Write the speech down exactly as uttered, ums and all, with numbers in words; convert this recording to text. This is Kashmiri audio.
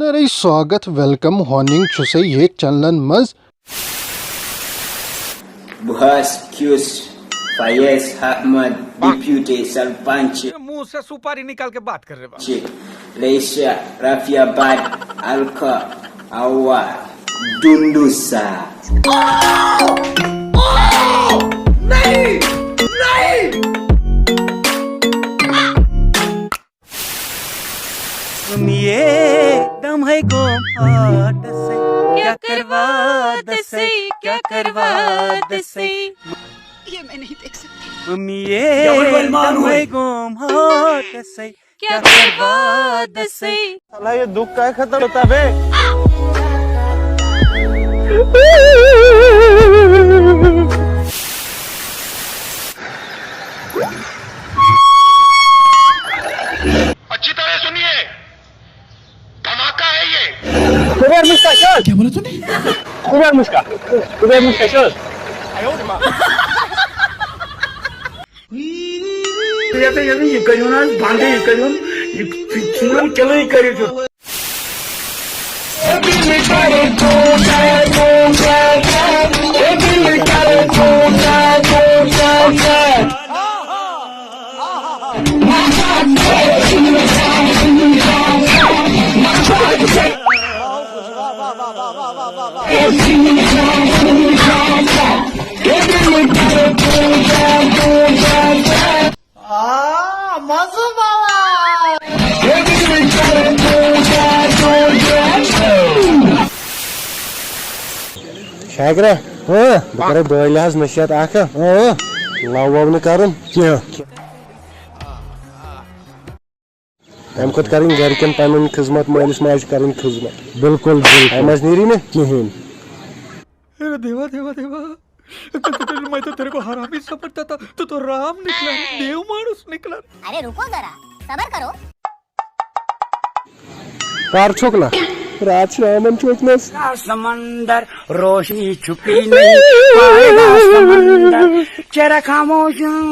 نرے سواگت، ویلکم ہوننگ چھُسے یتھ چینلن منٛز۔ بہس کیُس فیض احمد ڈپیوٹی سرپنچ मुंह से सुपारी निकाल के बात कर रहे बाप। چہ ریشہ رفیع بٹ الکھا اوا ڈنڈو سا۔ ہم یہ دم ہے گوم ہاٹسے، کیا کروا دسے، کیا کروا دسے۔ یہ میں نہیں دیکھ سکتی۔ ہم یہ دم ہے گوم ہاٹسے، کیا کروا دسے۔ साला ये दुख का ختम होता बे। अच्छी तरह सुनिए, धमाका है ये। कुबेर मुस्का चल। क्या बोला तूने? कुबेर मुस्का। कुबेर मुस्का चल। ये तो ये नहीं, ये करियो ना, बांधे ये करियो, ये चूरन के लिए करियो। شاکرہ، ہاں، بہٕ کرے بٲے لحاظ نصیحت اکھ، ہاں، love وو نہٕ کرُن کینٛہہ۔ تَمہِ کھۄتہٕ کرٕنۍ گرِکٮ۪ن پنٕنۍ خدمت، مٲلِس ماجہِ کرٕنۍ خدمت۔ بالکل، بالکل۔ اَمہِ منٛز نیری نہٕ کِہیٖنۍ۔ अरे देवा देवा देवा, मैं तो तेरे को हरामी समझता था, तू तो राम निकला रे, देव माणूस निकला रे। अरे रुको जरा, सबर करो। کر چھوٚک نہ؟ رات شامن چھوٚک نس۔ سمندر روشنی چھپی نہیں پائے گا سمندر، چہرہ خاموش۔